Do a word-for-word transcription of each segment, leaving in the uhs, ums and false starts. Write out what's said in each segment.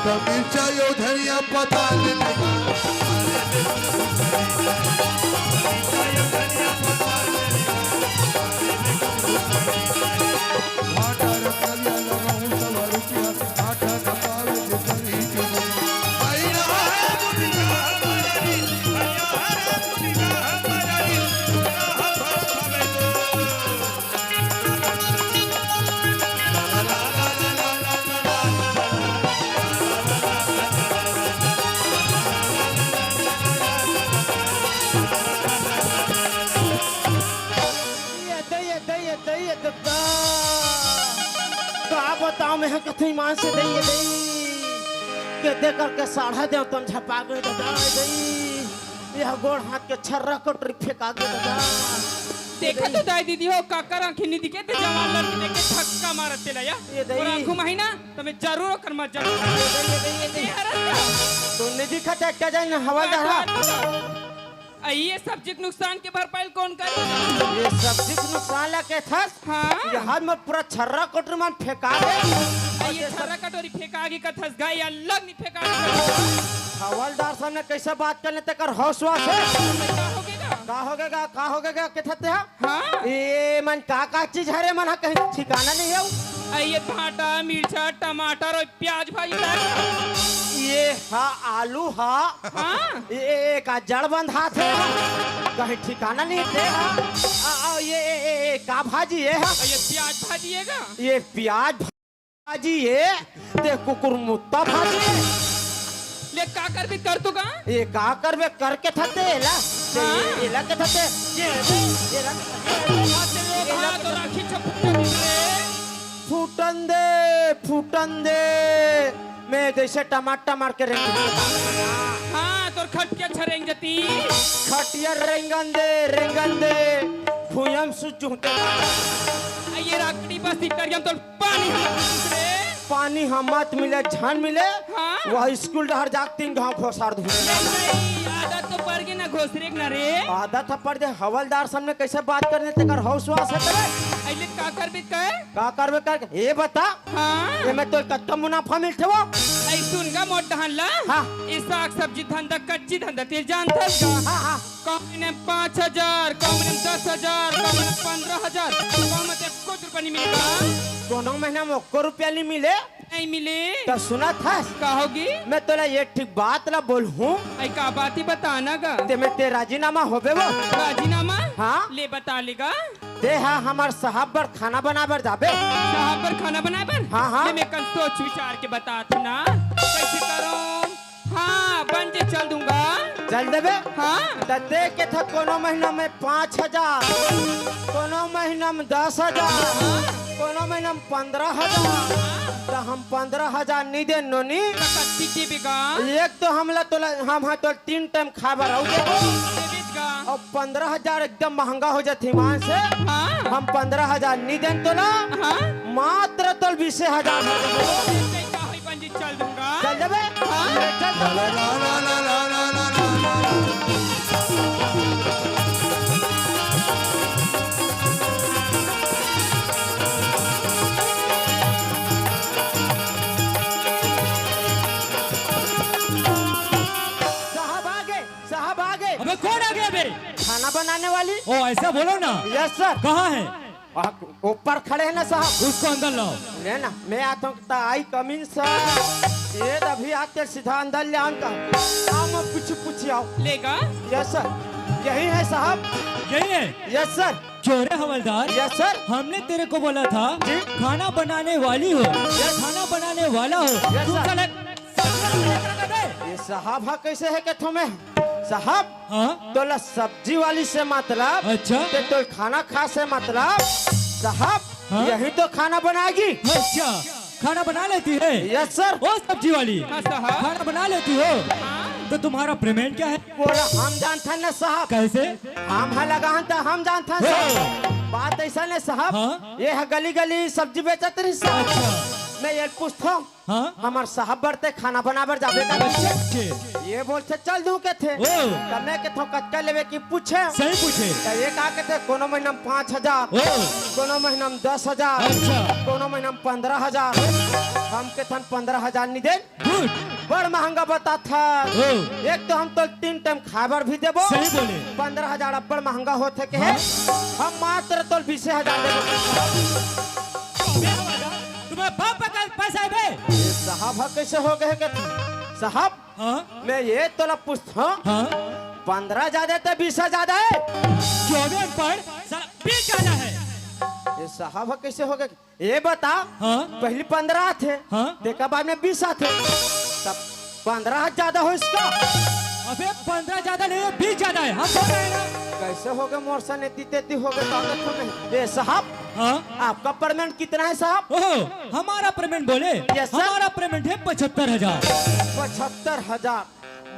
मिर्चा यो धनिया पता नहीं। भाटा रखलिया लगाऊं सवा रुपया, भाटा न पावे जे सरी के बोली। आई ना है दुनिया हमारी, आई ना है दुनिया हमारी, ना हम भर खावे तो। ये दे, ये दे, ये दे, ये दे। का बताओ, मैं कथई मान से दे, ये दे। के दे करके साढ़ा दे, तुम झपा गए, दे, दे। यह गोड़ हाथ के छर्रा कटोरी फेंका के दे, दे। देखा तो दाई दीदी हो, काकर आंखी नहीं दिखे, ते जवान लड़की देख के धक्का मारत तेला या। ये दे। और आंखों में ही ना, तो मैं जरूर ओकर मजा ये दे, ये दे, ये दे। ये हरत का। तो नहीं दिखा, क्या जाए ना, हवलदार, हाँ। आ, ये सब्जी के नुकसान के भरपाई कोन करे? ये सब्जी के नुकसान ला के थस? हाँ। ये हाथ में पूरा छर्रा कटोरी मन फेंका दे। आ, ये छर्रा कटोरी फेंका के कथस गा, ये अलग नहीं फेंका के कथस। हवलदार सामने कैसे बात कर लेते कर हौसला से? का हो गया? का हो गया? का हो गया? के थते हा? हाँ। ये मन का का चीज हरे मन हा कहीं ठिकाना नहीं है। आ, ये भाटा, मिर्चा, टमाटर और प्याज भाजी लाए। ये हा आलू हा। हाँ। ये, ये का जड़ बंधात हे हा। कहीं ठिकाना नहीं दे हा। आ, आ, ये, ये, ये, ये का भाजी ये हा? ये प्याज भाजी है का? ये प्याज भाजी ये, ते कुकुर मुत्ता भाजी ये। ले का करबे कर तो का? ये का करबे करके था तेला? हाँ। ये, ये लगे था ते, ये, ये, ये लगे, ये, ये, हाँ, तो राखी छप फूटन दे, फूटन दे। मैं जैसे टमाटर मार के रेंग। हाँ, तोर खटिया अच्छा रेंग जती। खटिया रेंगन दे, रेंगन दे। भुयम सुजू ते। आ, ये राकड़ी बस इतर गया, तो पानी हम मत मिले। पानी हम मत मिले, झन मिले। हाँ। वह स्कूल डहर जाके तीन घाव घोसार दूँ। नहीं, आदत तो पड़ गई ना घोसरे के ना रे। आदत ह पड़ दे, हवलदार सामने कैसे बात करने तेकर हौसला से करे। अइले का करबे कर? का करबे कर? ये बता। हाँ। ये मैं तो कत्ता मुनाफा मिलथे वो? ऐ सुन गा मोर डहन ला। हाँ। ये साग सब्जी धंधा, कच्ची धंधा, तेल जानथस गा? हाँ, हाँ। कम में पाँच हजार, कम में दस हजार, कम में पन्द्रह हजार, कम में एको रुपया नहीं मिलेगा। कोनो महीना में एको रुपया नहीं मिले? नहीं मिले। तो सुनत हस? का होगी? मैं तोला ये ठीक बात ला बोलहूँ। आई का बात ही बताना गा? ते में ते राजीनामा होबे वो? राजीनामा? हाँ। ले बता लेगा। ते हा हमार साहब बर खाना बनाए बर जाबे? साहब बर खाना बनाए बर? हाँ, हाँ। ले मैं कन सोच विचार के बतात हूँ ना। कैसे करो? हाँ, बन जे चल दूंगा। चल देबे? हाँ। त दे के था कोनो महीना में पाँच हजार, कोनो महीना में दस हजार, कोनो महीना में पन्द्रह हजार। त हम पन्द्रह हजार नहीं दे नोनी। त कत्ती देबे गा? एक तो हमला तोला, हम हा तोला तीन टाइम खाए बर आऊ देबो। देबे गा। अब पन्द्रह हजार एकदम महंगा हो जात ईमान से। हाँ। हम पन्द्रह हजार नहीं देन तोला। हाँ। मात्र तोल बीसे हजार भर देबो। का होई पंडित, चल दूंगा। चल देबे? हाँ। चल देबे। साहब आ गए, साहब आ गए। अबे कौन आ गया बे? खाना बनाने वाली। ओ, ऐसा बोलो ना। Yes sir. कहाँ है? आ, ऊपर खड़े हैं ना साहब। उसको अंदर लाओ। ले ना, मैं आता हूँ। आई कम इन सर। ये अभी आते सीधा अंदर ले आऊंगा। आओ, मैं पूछू पूछी आओ। लेगा? यस सर, यही है साहब। यही है? Yes sir. क्यों रे हवलदार? Yes sir. हमने तेरे को बोला था जी। खाना बनाने वाली हो, यस। खाना बनाने वाला हो। यस तू सर। साला ये साहब हा कैसे है के तुम्हें? साहब, हाँ? तोला सब्जी वाली से मतलब, अच्छा। ते तो खाना खा से मतलब, साहब, हाँ? यही तो खाना बनाएगी। अच्छा, खाना बना लेती है? Yes sir. ओ सब्जी वाली, हाँ साहब। खाना बना लेती हो? हाँ। तो तुम्हारा पेमेंट क्या है? बोला हम जानता ना साहब। कैसे? हम हा लगा हन त हम जानता हाँ। साहब। बात ऐसा ने साहब, हाँ। ये हा गली गली सब्जी बेचत रही साहब। अच्छा। मैं ये पूछथों, हाँ? हमर साहब बर ते खाना बनाबर जाबे का? अच्छा, अच्छा। ये बोलथे, "चल दूं," कथे। ओ। त मैं कथों, "कतका लेबे?" कि पूछे। सही पूछे। त ये का कथे, "कोनो महीना म पाँच हजार, ओ। कोनो महीना म दस हजार, अच्छा। कोनो महीना म पन्द्रह हजार।" हम कथन, "पन्द्रह हजार नी देन।" Good। बड़ महंगा बताथस। ओ। एक तो हम तोला तीन टाइम खाए बर भी देबो। सही बोले। पन्द्रह हजार अब्बड़ महंगा होथे कहे। हाँ। हम मात्र तोला बीसे हजार देबो। तुम्हारा बाप का पैसा है बे? ये साहब ह कइसे हो गे हे कथे? साहब, हाँ? मैं ये तोला पूछथों, हाँ? पन्द्रह ज्यादा हे त बीस ज्यादा हे? क्यों बे अनपढ़? साला बीस ज्यादा है। ये साहब ह कइसे हो गे? ये बता, हाँ? पहली पन्द्रह आथे, हाँ? तेकर बाद में बीस आथे, तब पन्द्रह ज्यादा होइस का? अबे पन्द्रह ज्यादा नहीं है, बीस ज्यादा है, हम बोल रहे हैं ना। कइसे हो गे मोर सने तीते ती हो गे ताकत में? ये साहब, हाँ? आपका payment कितना है साहब? ओहो, हमारा payment बोले? Yes sir। हमारा payment है पचहत्तर हजार। पचहत्तर हजार।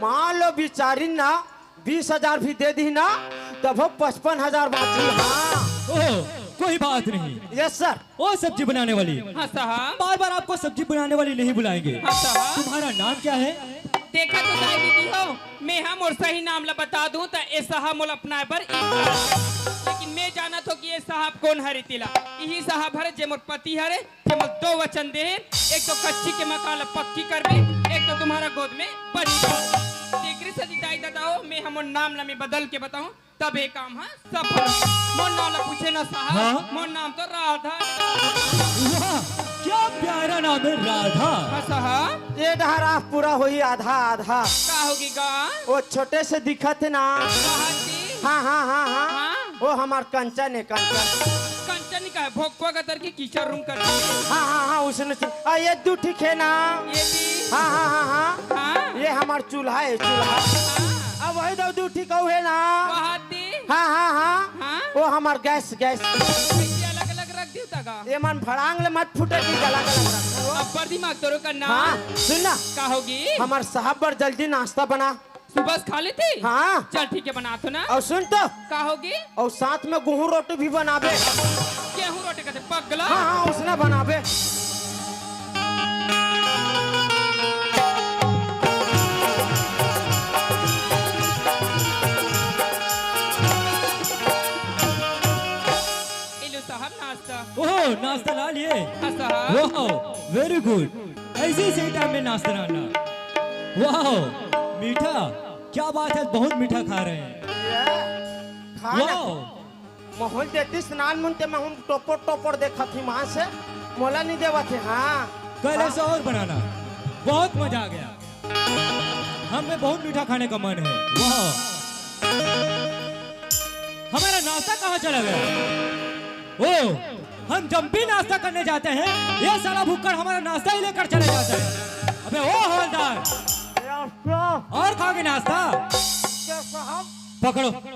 मान लो बिचारी ना बीस हजार भी दे दी ना, तभो पचपन हजार बाँची। हाँ। ओहो, कोई बात नहीं। Yes sir। ओ सब्जी बनाने वाली, हाँ साहब। बार बार आपको सब्जी बनाने वाली नहीं बुलाएंगे। हाँ साहब। तुम्हारा नाम क्या है? देखा तो दाई दीदी हो, मैं हा मोर सही नाम ला बता दूं त ए साहब मोला अपनाए बर इनकार। लेकिन मैं जानत हों कि ए साहब कोन हरे तेला। इही साहब हरे जे मोर पति हरे, जे मोला दो वचन दे हे, एक तो कच्ची के मकान ला पक्की करबे, एक तो तुम्हारा गोद में बच्ची। तेकरे सेती दाई ददा हो, मैं हा मोर नाम ला मैं बदल के बताऊं, तब ए काम ह सफल। मोर नाम ला पूछे ना साहब, हाँ? मोर नाम तो राधा। वाह, क्या प्यारा नाम है राधा। हाँ साहब। ये डहर आस पूरा होही आधा आधा। का होगे गा? वो छोटे से दिखत हे ना। कहाँ की? हाँ, हाँ, हाँ, हाँ। हाँ। वो हमार कंचन हे, कंचन। कंचन का है, भोकवा का तरकी कीचड़ रूम कर। हाँ, हाँ, हाँ, उसने से, आ, ये दू ठीक हे ना। ये भी। हाँ, हाँ, हाँ, हाँ। हाँ। ये हमार चूल्हा हे, चूल्हा। हाँ। अब वही दो दू ठीक अउ हे ना। वहाँ ती। हाँ, हाँ, हाँ। हाँ। वो हमार गैस, गैस। कैसे अलग-अलग रख दियो तगा? ये मन भड़ांग ले मत फूटे कि गला, गला रख। अब्बड़ दिमाग तोरो करना। हाँ, सुन ना। का होगे? हमार साहब बर जल्दी नाश्ता बना। सुबह से खा लेते? हाँ। चल ठीक है, बनाथों ना। अउ सुन तो। का होगे? अउ साथ में गेहूं रोटी भी बनाबे। गेहूं रोटी कथे पगला? हाँ, हाँ, उसने बनाबे। ये लो साहब नाश्ता। ओहो, नाश्ता ला लिए? हाँ साहब। Wow, very good। ऐसे ही सही टाइम में नाश्ता लाना। वाह, मीठा, क्या बात है, बहुत मीठा खा रहे हैं। ये खाना वाह। महूं ल देतिस नान मुन ते महूं ल टोपोर टोपोर देखत ही मां से, मोला नहीं देवत हे। हाँ। कल हाँ। ऐसा और बनाना, बहुत मजा आ गया। हमें बहुत मीठा खाने का मन है। वाह, हमारा नाश्ता कहाँ चला गया? ओ, हम जब भी नाश्ता करने जाते हैं, ये साला भुक्कड़ हमारा नाश्ता ही लेकर चले जाते हैं। अबे ओ हवलदार, और खाओगे नाश्ता? पकड़ो। पक-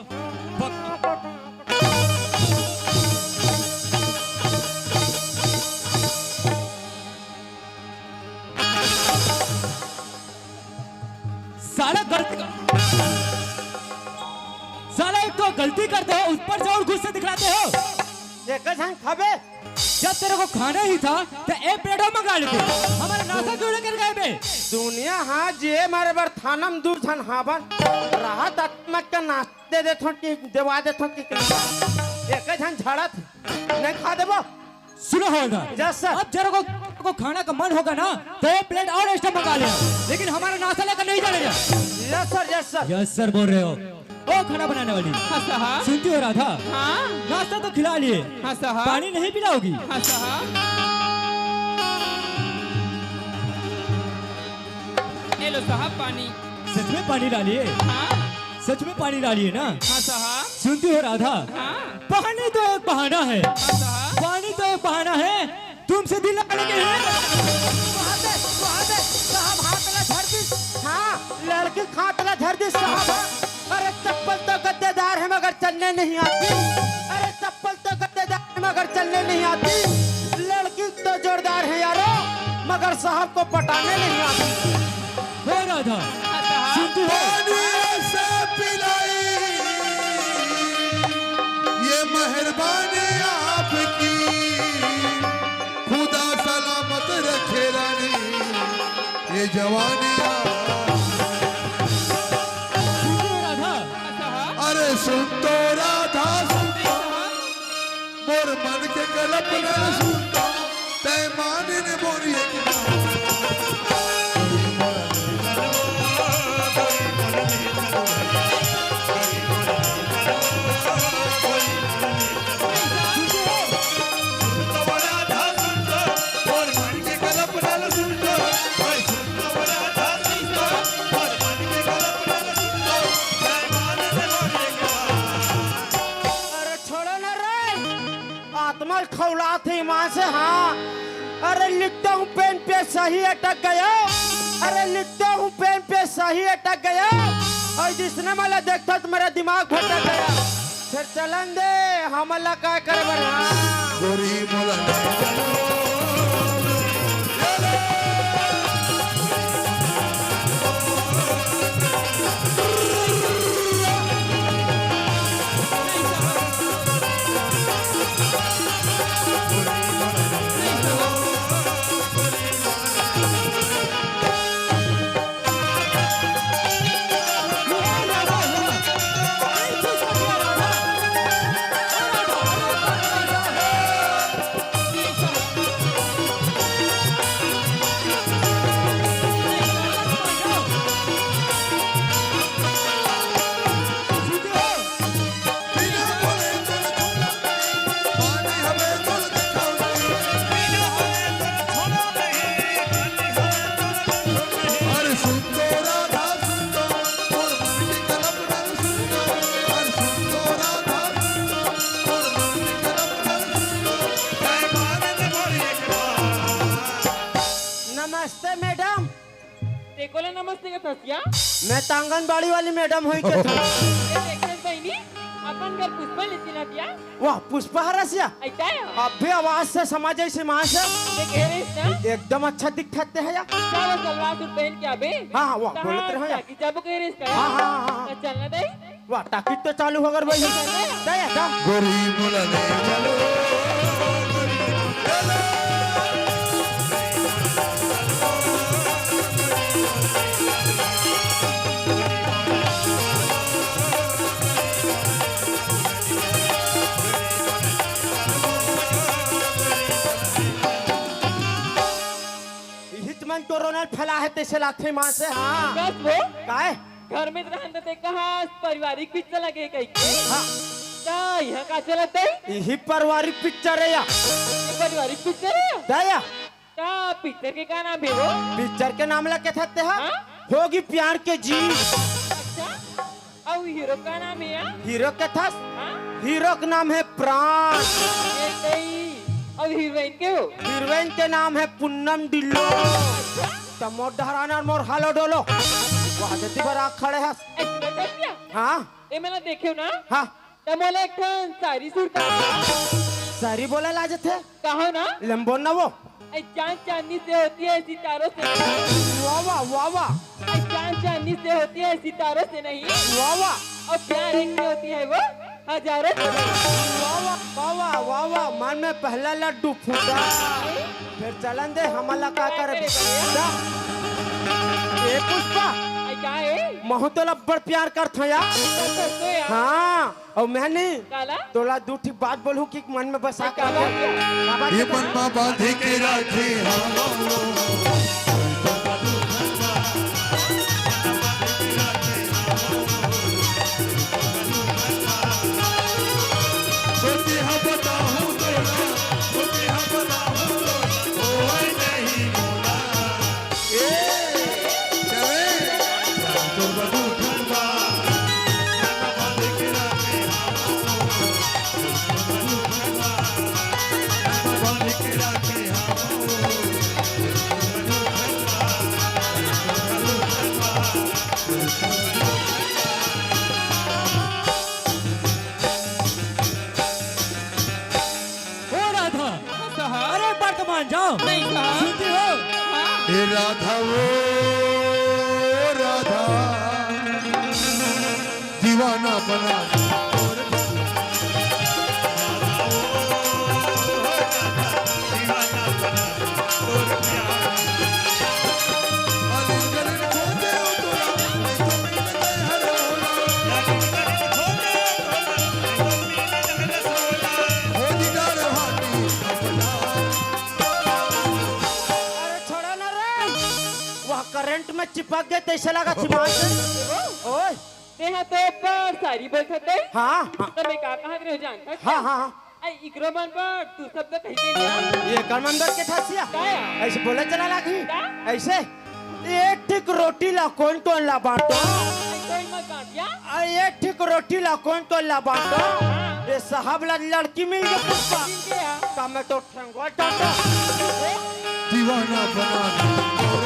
साला गलती कर, साला एक तो गलती करते हो, ऊपर से और गुस्से दिखलाते हो। एक झन खाबे। जब तेरे को खाना ही था, तो एक प्लेट और मंगा लेते। हमारा नाश्ता क्यों लेकर गए बे? दुनिया हाँ जे मारे बर थाना में दू झन हावन। राहत आत्मा का नाश्ता दे देथों कि देवा देथों कि एक झन झाड़त नहीं खा देबो। सुनो हवलदार, Yes, sir। अब जरा को, को खाना का मन होगा ना, तो एक प्लेट और एक्स्ट्रा मंगा लेना, लेकिन हमारा नाश्ता लेकर नहीं जाने का। Yes, sir, yes, sir। Yes, sir बोल रहे हो। ओ खाना बनाने वाली, हाँ, साहब। सुनती हो राधा? हाँ। नाश्ता तो खिला लिए, हाँ, साहब। पानी नहीं पिलाओगी? हाँ, साहब। ये लो, साहब, पानी। सच में पानी डालिए? हाँ। सच में पानी डालिए ना? हाँ, साहब। सुनती हो राधा? हाँ। पानी तो एक बहाना है। हाँ, साहब। पानी तो एक बहाना है तुमसे दिल लगाने के लिए। वहाँ पे, वहाँ पे साहब हाथ ला धर दी। हाँ, लड़की हाथ ला धर दी साहब। अरे चप्पल तो गद्देदार है मगर चलने नहीं आती। अरे चप्पल तो गद्देदार है मगर चलने नहीं आती। लड़की तो जोरदार है यारो, मगर साहब को पटाने नहीं आती। हो राधा, हाँ, साहब। सुनती हो? पानी ऐसा पिलाई, ये मेहरबानी आपकी, खुदा सलामत रखे। ये जवानिया। सुन तो राधा। अरे सुन तो राधा, सुन तो। मोर मन के कल्पना सुन तो। तै माने ने मोर एक बात। अरे छोड़ो ना रे, आत्मा खौलात हे ईमान से। हाँ, अरे लिखता हूँ पेन पे सही अटक गया, अरे लिखता हूँ पेन पे सही अटक गया। अउ जिसने मला देखता तो मेरा दिमाग भटक गया। फेर चलन दे, हमन ला काय करे बर? हाँ। गोरी मोला नहीं चलो। नमस्ते मैडम। तेको ला नमस्ते का थसिया? मैं तो आंगनबाड़ी वाली मैडम होई के थों। ए, देखे बहिनी, अपन घर पुष्पा ले चिन्हत या? वाह, पुष्पा हरस या? ऐसा है? अबे आवाज से समझ आई, सीमा से। ये कह रहे हैं ना? एकदम अच्छा दिखत हे या? अच्छा, वो सलवार सूट पहन के आबे? हाँ, हाँ, वाह, कहाँ बोलत रहे हो या? जाके जाबो कह रहे हैं इसका? हाँ, हाँ, हाँ, हाँ। तो चलना दे। वाह, टाकिट तो चालू होगे भाई। दे, दे। गोरी मोला ले चलो। हित मन कोरोना फैला है, तैसे लाथे मां से, हाँ। बस वो। काय? घर में तो रहन देते, कहाँ पारिवारिक पिक्चर लगे कहीं के? हाँ। का यहाँ का चलत है? यही पारिवारिक पिक्चर है या? ये पारिवारिक पिक्चर है? दया। का पिक्चर के का नाम है वो? पिक्चर के नाम ला के थकते हैं? हाँ? होगी प्यार के जी। अच्छा, अउ हीरो का नाम है या? हीरो के थस? हाँ? हीरो के नाम है प्राण। ये सही। अउ हीरोइन के हो? हीरोइन के नाम है पूनम ढिल्लो। अच्छा? त मोर डहराना मोर हालो डोलो। वहाँ देती बर आग खड़े हस। अच्छा, अच्छा। हाँ? ए, मैं ना देखे हो ना? हाँ। त मोला एक ठन शायरी सुरता। शायरी बोले ला जथे? कहो ना। ले म बोल ना वो। ऐ चांद चांदनी से होती है, सितारों से नहीं। वाह, वाह, वाह, वाह। ऐ चांद चांदनी से होती है, सितारों से नहीं। वाह, वाह। और प्यार एक से होती है वो हजारों से नहीं। वाह, वाह, वाह, वाह, वाह, वाह। मन में पहला लड्डू फूटा। फिर चलन दे, हमला का करे? ए पुष्पा। ऐ का है? महू तो लब्बड़ प्यार करथों या। तो, तो यार। हाँ। अउ मैं नहीं काला? तोला दू ठीक बात बोलहूँ कि मन में बसा के का बात? ये मन में बांधे के राखे हाँ। सोचे हाँ बताहूँ तोला, सोचे हाँ बताहूँ तोला, ओए नहीं बोला। हो राधा। हाँ, साहब। अरे, वर्तमान जाओ। नहीं, साहब। सुनती हो? हाँ। ए राधा, ओ राधा, दीवाना बना। करंट में चिपक गए तइसे लगा चिमार से। ओए। तेहा तो ऊपर सारी बोलत हस। हाँ, हाँ। त मैं का कहत रहेंव जानत हस? हाँ, हाँ, हाँ। अई इकरो मन बर दू शब्द कहि दे ना। ये कर मन बर के ठसिया? का या? अइसे बोले चला लागही। का? अइसे, एक ठिक रोटी ला कोन कोन ला बांटो? अई कोई मत बांट या। अई एक ठिक रोटी ला कोन कोन ला बांटो? हाँ। ये साहब ला लड़की मिल गई पुष्पा। मिल गया। का मैं तो ठंगवा टाटा। दीवाना बनाना और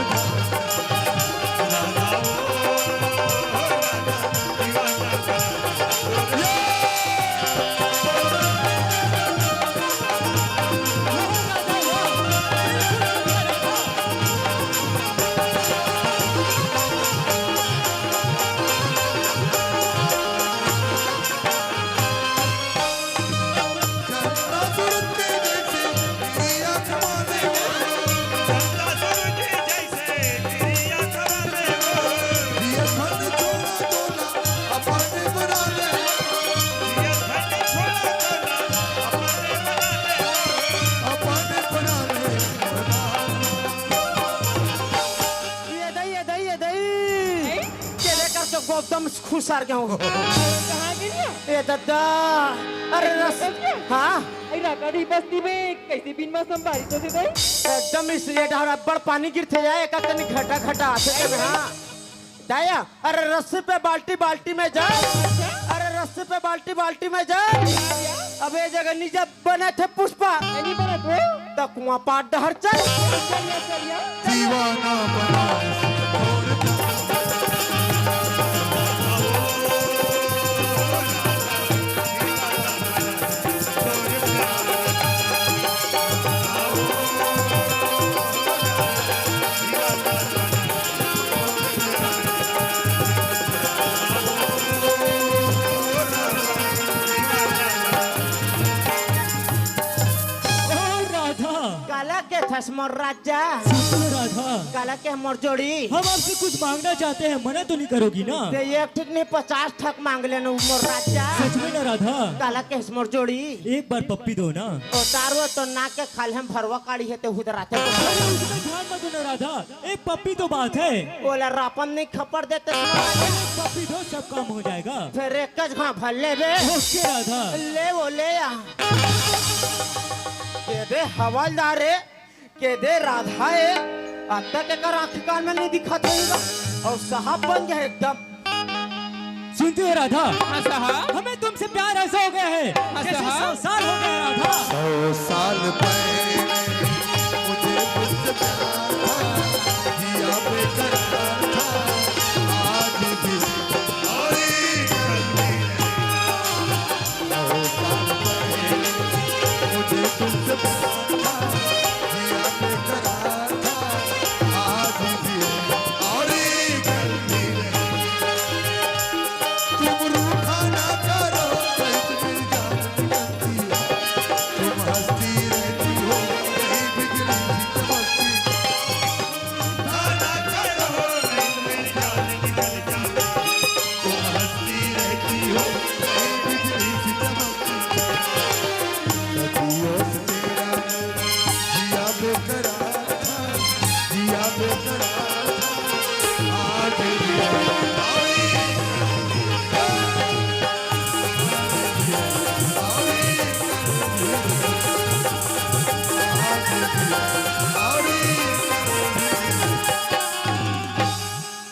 ये दई, ये दई, ये दई। हैं? के लेकर के गोदम खुसार के हूँ। कहाँ गिर गया? ए दादा, अरे रस, गिर गया? हाँ? अरे राका दी बस्ती में कैसे बिन मौसम बारिश होथे दई? एकदम इस ये डहर अब्बड़ पानी गिरथे जाए, एका कनी घटा घटा आथे तब, हाँ। दाया, अरे रस्सी पे बाल्टी, बाल्टी में जल। अच्छा? अरे रस्सी पे बाल्टी, बाल्टी में जल। क्या, क्या? अब ये जगह नी जब बने थे पुष्पा। नहीं बने थे। त कुआं पार डहर चल। चलिए, चलिए। दीवाना बना। ओ राधा। काला के थस मोर राजा। सुन तो राधा। काला के मोर जोड़ी। हम आपसे कुछ मांगना चाहते हैं, मना तो नहीं करोगी ना? ते एक ठिक नहीं, पचास ठक मांग लेना मोर राजा। सच में ना राधा? काला के मोर जोड़ी। एक बार पप्पी दो ना। ओ तारो तो ना के खाल हम भरवा काढ़ी है ते हुदराते। अरे उसमें ध्यान मत दो ना राधा। एक पप्पी तो बात है। ओला रापन नहीं खपड़ देते। अरे पप्पी दो, सब काम हो जाएगा। फिर एक ज घां भर ले बे। ओके राधा। ले वो ले आ। के दे हवलदार है, के दे राधा है। अब तक एकर आँखी कान में नहीं दिखत होगा। और साहब बन गए एकदम। सुनती हो राधा? हाँ साहब। हमें तुमसे प्यार ऐसा हो गया है, हाँ जैसे साहब। सौ साल हो गया राधा। सौ साल पहले मुझे तुझसे प्यार था, जिया बेकरार था, आज भी और कल भी। सौ साल पहले मुझे तुझसे प्यार था, जिया बेकरार था, आज भी और कल भी। तुम रूठा ना करो, कैसे मेरी जान निकलती है। तुम हंसती रहती हो, कहीं बिजली चमकती। रूठा ना करो, कैसे मेरी जान निकलती है। तुम हंसती रहती हो, कहीं बिजली सी चमकती। सदियों से तेरा जिया बेकरार था, जिया बेकरार था, आज भी।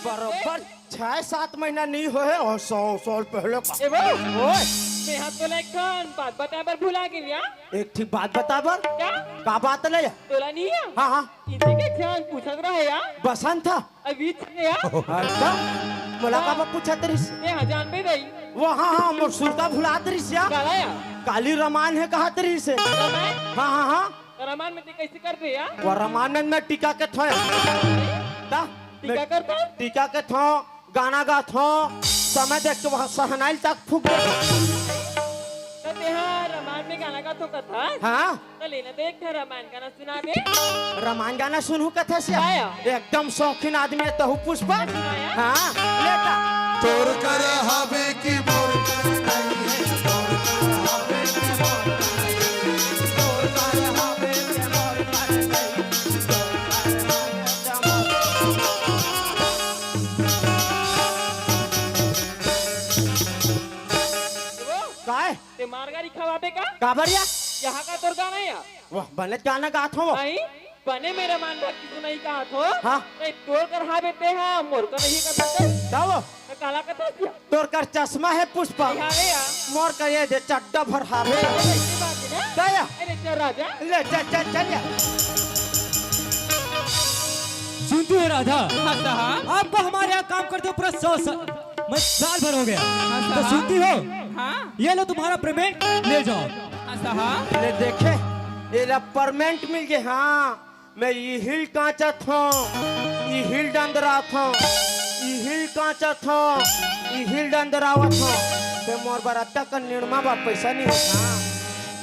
बरोबर छह सात महीना नहीं होए और सौ साल पहले का। ए वो, ओए। मैं हा तोला एक ठन बात बताए बर भुला गेंव या। एक ठिक बात बता बर। क्या? का बात ले? तोला नहीं या? हाँ, हाँ। इसी के ध्यान पूछत रहे या। बसंत था? अभी छे या। अच्छा, मोला का हाँ। बात पूछत रहिस? मैं हा जानबे नहीं। वो हाँ, हाँ, मोर सुरता भुलात रहिस या। काला या? काली रमान हे कहत रहिस हे। रमान? हाँ, हाँ, हाँ। रमान में ते कैसे कर दे या? वो रमान में मैं टिका के थोए। ता? टीका करता? टीका के थो, गाना गाथो, समय देख के वहाँ सहनाइल तक फूक दे। त तेहा रमान में गाना गाथो कथा? हाँ। त लेना तो एक ठा रमान गाना सुना दे। रमान गाना सुनहू कथा से? गाया। एकदम शौकीन आदमी है तहू पुष्पा। सुनाया? हाँ, लेता। तोर कर हवे की मोर कर नहीं है, तोर कर हवे की मोर कर नहीं है, तोर कर हवे की मोर कर नहीं है, तोर कर हवे की मोर मारगारी खवाबे का? काबर या? यहाँ का तोर गाना या? वाह, बने गाना गात हो। नहीं, बने मेरा मान भक्ति सुनाई का हाथ हो। हाँ। नहीं, तोर कर हाबे ते हा, मोर कर नहीं कर सकते। का वो? तो काला का था क्या? तोर कर चश्मा है पुष्पा। यहाँ रे या। मोर कर ये दे चड्डा भर हाबे। अरे, ऐसी बात है ना? दया। अरे, चल राजा। ले, चल, चल, चल या। सुनती हो राधा? हाँ साहब। आपको हमारे यहाँ काम करते हुए पूरा सौ सा-, मैं साल भर हो गया। हाँ तो साहब। सुनती हो? हाँ। ये लो तुम्हारा पेमेंट, ले जाओ। हाँ साहब। ले देखे, एला परमेंट मिल गए। हाँ, मैं इहिल कांचत हूँ, इहिल डंदरात हूँ, इहिल कांचत हूँ, इहिल डंदरावत हूँ। ते मोर बर अत्ता का निरमा बा पैसा नहीं होता।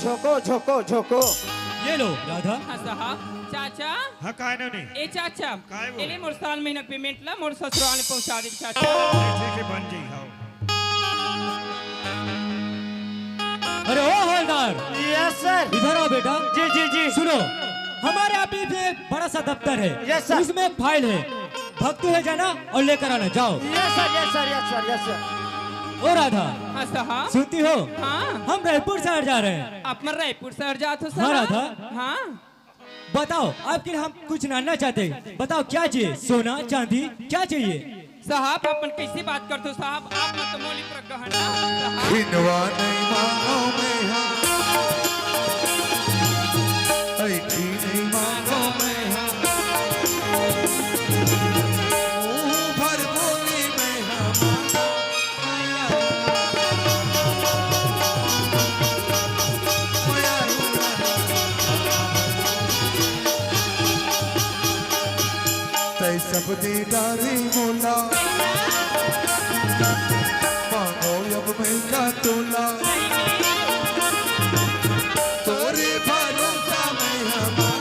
झोंको, झोंको, झोंको। ये लो राधा। हाँ साहब। चाचा। हाँ, काय नोनी? ए चाचा, काय बोले? एले मोर साल महीना पेमेंट ला मोर ससुराल में पहुंचा दे चाचा। ठीक है, बन जाई, हाँ। अरे ओ हवलदार, यस सर। इधर आओ बेटा। जी, जी, जी। सुनो, हमारे यहाँ भी एक बड़ा सा दफ्तर है। Yes sir. उसमें एक फाइल है, भक्तू है जाना और लेकर आना, जाओ। Yes sir, yes sir, yes sir, yes sir. ओ राधा, हाँ साहब। सुनती हो? हाँ। हम रायपुर शहर जा रहे हैं। आप मन रायपुर शहर जात हो साहब? हाँ राधा। हाँ। बताओ, आपके लिए हम कुछ लाना चाहते हैं। बताओ, क्या चाहिए? सोना, चांदी, क्या चाहिए? साहब, आप मन कैसे बात करते हो साहब? आप मन तो मोली पर गहना साहब। हिनवा नहीं मांगो मैं हाँ, ऐठी नहीं मांगो मैं हाँ, मुंह भर बोली मैं हाँ मांगो। तै सब दे डारी मोला, मांगो अब मैं का तोला। तोरे भरोसा मैं हमारा।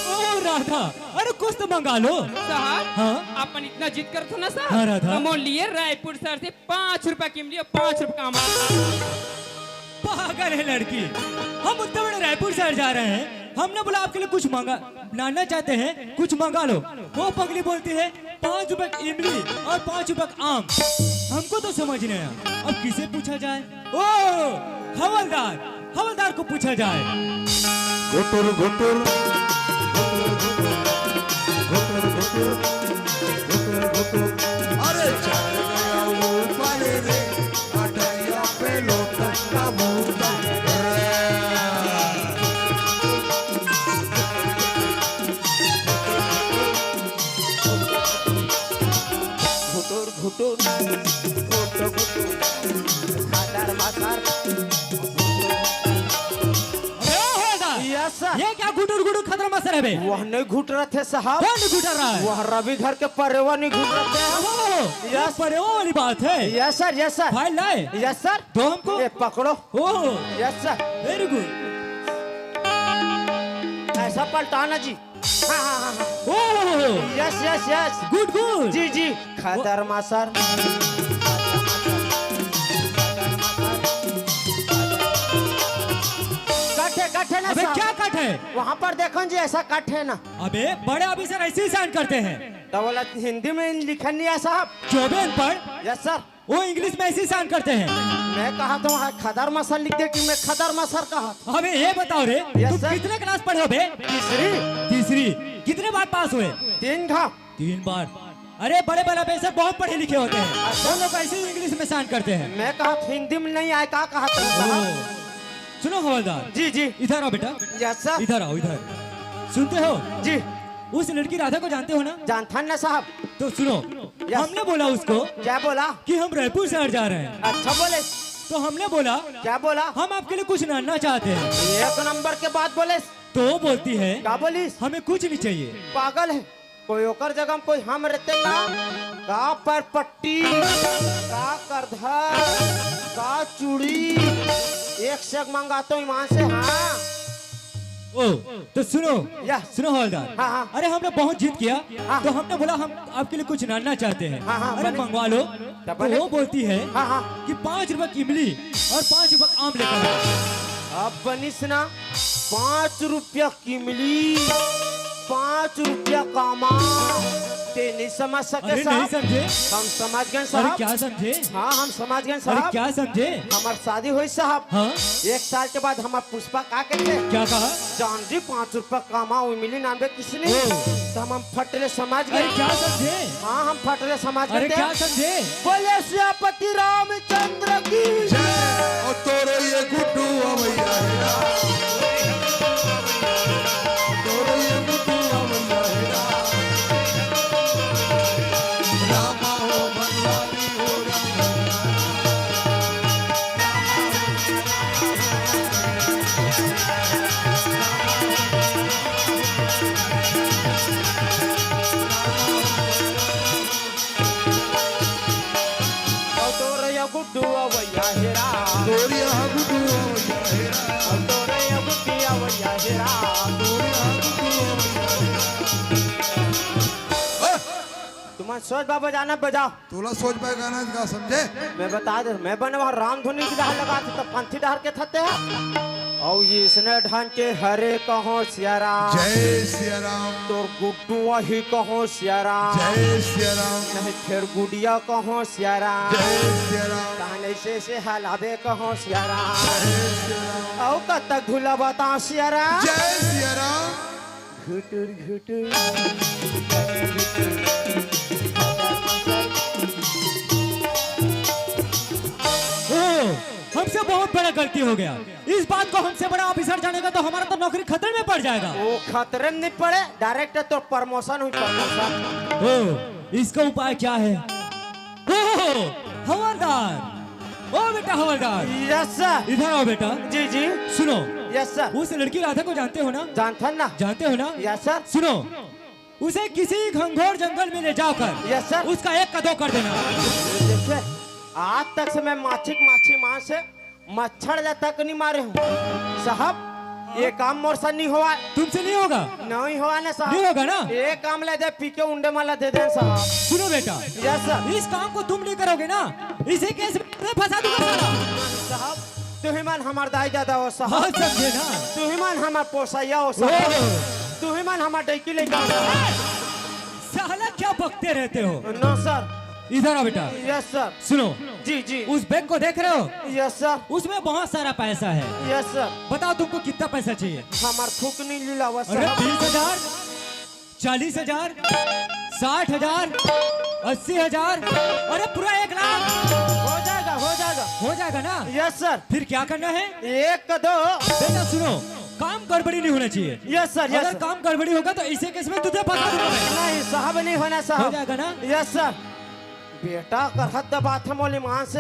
ओ राधा, अरे कुछ तो मंगा लो। साहब, हाँ? आप मन इतना जिद करत हो ना साहब, हाँ, राधा। तो मोर लिए रायपुर शहर से पाँच रुपया की इमली और पाँच रुपया का आम। पागल है लड़की, हम उतने बड़े रायपुर शहर जा रहे हैं, हमने बोला आपके लिए कुछ मंगा, लाना चाहते हैं, कुछ मंगा लो। वो पगली बोलती है, "पाँच रुपए की इमली और पाँच रुपए का आम।" हमको तो समझ नहीं आया, अब किसे पूछा जाए? ओ, हवलदार, हवलदार को पूछा जाए। घुटुर, घुटुर, घुटुर, घुटुर, घुटुर, घुटुर, घुटुर। अरे चढ़ गया ऊपर रे, अटैया पे लोटन का भूतन रे। घुटुर, घुटुर, घुटुर, घुटुर, खादर मादर। अबे ओ हवलदार, यस सर। ये क्या गुटुर गुटुर खतरा मसर है बे? वह नहीं घुट रहे थे साहब। कौन नहीं घुट रहा है? वह रवि घर के परेवा नहीं घुट रहे थे। ओहो, यस। ये परेवा वाली बात है। Yes sir, yes sir. File लाए? Yes sir. दो हमको। ये पकड़ो। ओहो। Yes sir. Very good। ऐसा पलटाना जी। हाँ, हाँ, हाँ, हाँ। ओहो। Yes, yes, yes. Good, good। जी, जी। खदर मासर। कट है, कट है ना अबे साहब? क्या कट है? वहाँ पर देखो जी, ऐसा कट है ना। अबे बड़े ऑफिसर ऐसे ही साइन करते हैं। तो बोला हिंदी में लिखा नहीं है साहब। क्यों बे अनपढ़? Yes sir. वो इंग्लिश में ऐसे ही साइन करते हैं। मैं कहा तो वहाँ खदर मासर लिख दे कि मैं खदर मासर कहा। अबे ये बताओ रे, यस तुम सर। कितने क्लास पढ़े हो बे? तीसरी। तीसरी। कितने बार पास हुए? तीन घा। तीन बार। अरे बड़े बड़े ऑफिसर बहुत पढ़े लिखे होते हैं, अच्छा। वो लोग ऐसे ही इंग्लिश में साइन करते हैं। मैं कहा हिंदी में नहीं आए, का कहा था साहब? ओ। सुनो हवलदार। जी, जी। इधर आओ बेटा। Yes sir. इधर आओ, इधर। सुनते हो? जी। उस लड़की राधा को जानते हो ना? जानता ना साहब। तो सुनो, यस। हमने बोला उसको क्या बोला? कि हम रायपुर शहर जा रहे हैं। अच्छा बोले। तो हमने बोला, क्या बोला? हम आपके लिए कुछ लाना चाहते हैं। एक नंबर के बात बोले। तो वो बोलती है, क्या बोलिस? हमें कुछ नहीं चाहिए। पागल है, कोई ओकर जगह में कोई हम रहते ना, का पर पट्टी, का करधर, का चूड़ी, एक से एक मंगातो ईमान से, हाँ। ओ, तो सुनो, या। सुनो हवलदार। हाँ, हाँ। अरे, हमने बहुत जिद किया, हाँ। तो हमने बोला हम आपके लिए कुछ लाना चाहते हैं। हाँ, हाँ, अरे, बने। मंगवा लो। तो तो बने। वो बोलती है हाँ, हाँ। कि पाँच रुपए की इमली और पाँच रुपए का आम लेकर आओ। अब बनिस ना, पाँच रुपया किमली, पाँच रुपया कामा, ते नहीं समझ सके अरे, नहीं साहब। समझे। हम समझ गए अरे, साहब। क्या समझे? हाँ, हम समझ गए अरे, साहब। क्या समझे? हमार शादी हुई साहब। हाँ? एक साल के बाद हमार पुष्पा का कहते? क्या कहा? जान जी, पाँच रुपया कामा हुई मिली नाम बे किसने? ओ। तो हम, हम फटले समझ अरे, गए। क्या समझे? हाँ, हम फटले समझ अरे, गए। क्या समझे? बोले सियापति रामचंद्र की जय। और तोरे ये गुड्डू अवैया है ना। तोरे ये गुड्डू अवैया है ना। रामा हो बनवारी हो रामा। और तोर या गुड्डू अवैया हेरा। तोर या गुड्डू अवैया हेरा। और तोर या गुड्डी अवैया हेरा। तोर या गुड्डू अवैया हेरा। तुमन सोच बाबा जाना बजाओ। तोला सोच पाए गाना का समझे? मैं बता दे, मैं बने वहाँ रामधुनी की डहर लगा थे, तब पंथी डहर के थते हैं। और इसने ढान के हरे कहो सिया राम। जय सिया राम। तोर गुड्डू वही कहो सिया राम। जय सिया राम। नहीं फिर गुडिया कहो सिया राम। जय सिया राम। तहन ऐसे ऐसे हलावे कहो सिया राम। जय सिया राम। औ कतक भूला बता सिया राम। जय सिया राम। घुटुर घुटुर। ओ, हमसे बहुत बड़ा गलती हो गया। इस बात को हमसे बड़ा ऑफिसर जानेगा तो हमारा तो नौकरी खतरे में पड़ जाएगा। वो खतरे में नहीं पड़े, डायरेक्ट तो प्रमोशन हुई, प्रमोशन। ओ, इसका उपाय क्या है? ओ, हवलदार, ओ बेटा हवलदार, यस सर। इधर आओ बेटा। जी जी। सुनो, यस सर। उस लड़की राधा को जानते हो ना? जानथन ना। जानते हो ना? Yes sir. सुनो, उसे किसी घनघोर जंगल में ले जाकर यस सर। उसका एक का दो कर देना। देखिए, आज तक से मैं माछी के माछी मांस से मच्छर ला तक नहीं मारे हूँ साहब। ये काम मोर से नहीं हुआ। तुमसे नहीं होगा? नहीं हुआ ना साहब। नहीं होगा ना? ये काम ला दे, पी के उंडे माला दे दे साहब। सुनो बेटा, यस सर। इस काम को तुम नहीं करोगे ना, इसी केस में तुम्हें फंसा दूंगा साला। साहब, तुही मन हमार दाई दादा हो साहब। हाँ, समझे ना? तुही मन हमार पोसैया हो साहब। ओ। तुही मन हमार डैकी लेके आओ साहब। साला क्या बकते रहते हो? नो सर। इधर आओ बेटा। Yes sir. सुनो। जी जी। उस बैग को देख रहे हो? Yes sir. उसमें बहुत सारा पैसा है। Yes sir. बताओ तुमको कितना पैसा चाहिए? हमार थूक नहीं लीला हुआ अरे सर। बीस हजार, चालीस हजार, साठ हजार, अस्सी हजार, अरे पूरा एक लाख। हो जाएगा, हो जाएगा। हो जाएगा ना? Yes sir. फिर क्या करना है? एक का दो। बेटा सुनो, काम गड़बड़ी नहीं होना चाहिए। यस सर, यस अगर सर। काम गड़बड़ी होगा तो इसी केस में तुझे फंसा दूंगा मैं। नहीं साहब, नहीं होना हो साहब। जाएगा ना? Yes sir. बेटा कर हद बात है मोली मान से।